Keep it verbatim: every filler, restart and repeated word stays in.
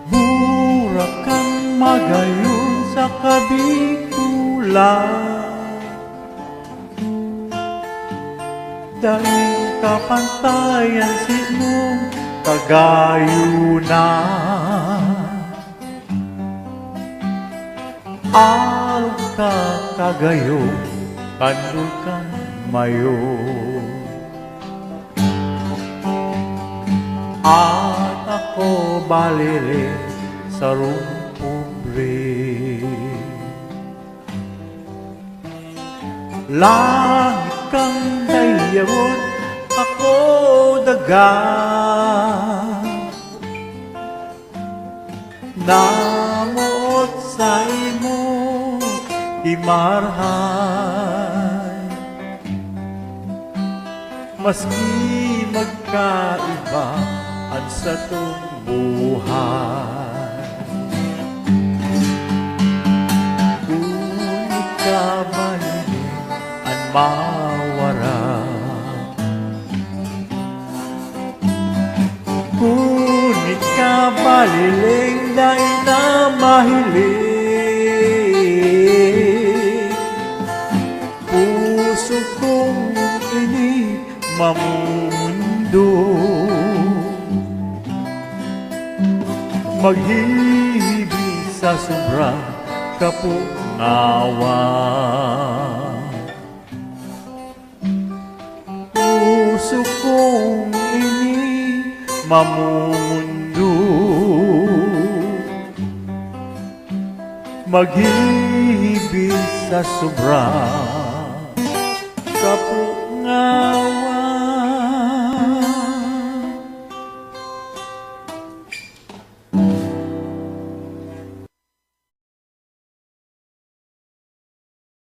Burak kan magayon sa kabikulan, daing kapantayan simong kagayonan. Arog ka kagayo kan bulkan mayo. At ako baliri sarong pobre. Langit kang dayawon, ako daga. Namoot saimo, Kimarahay. Maski magkaiba an satong buhay, kun ika ba ini an mawara. Kun ika ba ini dai na mahiling, puso kong ini mamumundo. Maghihibi sa sobra kapungawan. Puso kong ini mamumundo, maghihibi sa sobra. Kapu-